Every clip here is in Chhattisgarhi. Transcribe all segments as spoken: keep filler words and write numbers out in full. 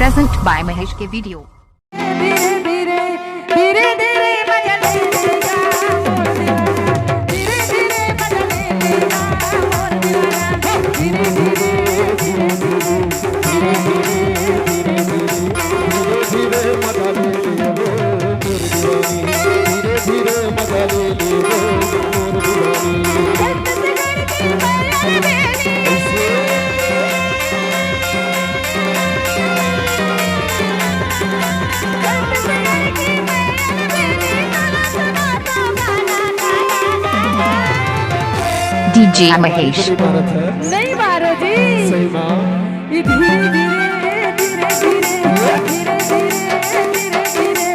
Present by Mahesh K Video. धीरे धीरे, धीरे धीरे मजा ले लेगा मोर दीवाना। धीरे धीरे मजा ले लेगा मोर दीवाना। धीरे धीरे, धीरे धीरे, धीरे धीरे, धीरे धीरे मजा ले लेगा मोर दीवानी। धीरे धीरे मजा ले लेगा मोर दीवानी। DJ Mahesh। नहीं मारो जी। सही माँ। ये धीरे धीरे, धीरे धीरे, धीरे धीरे, धीरे धीरे, धीरे धीरे।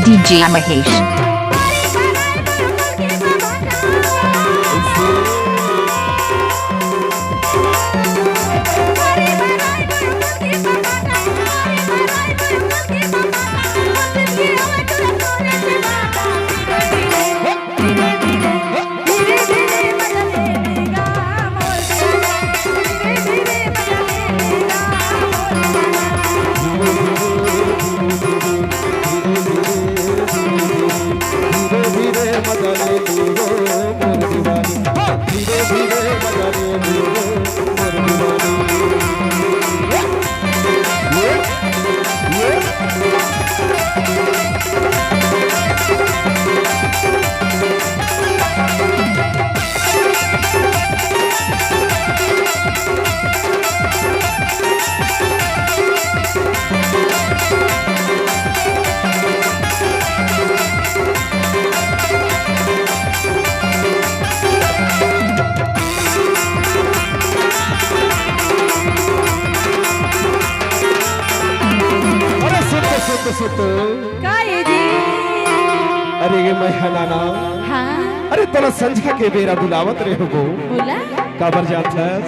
DJ Mahesh। अरे सुत, सुत, सुत। का ये जी? अरे ये मैं है नाना। हाँ। अरे तोला संझा के बेरा बुलावत रहे हो। बोला। काबर जात है?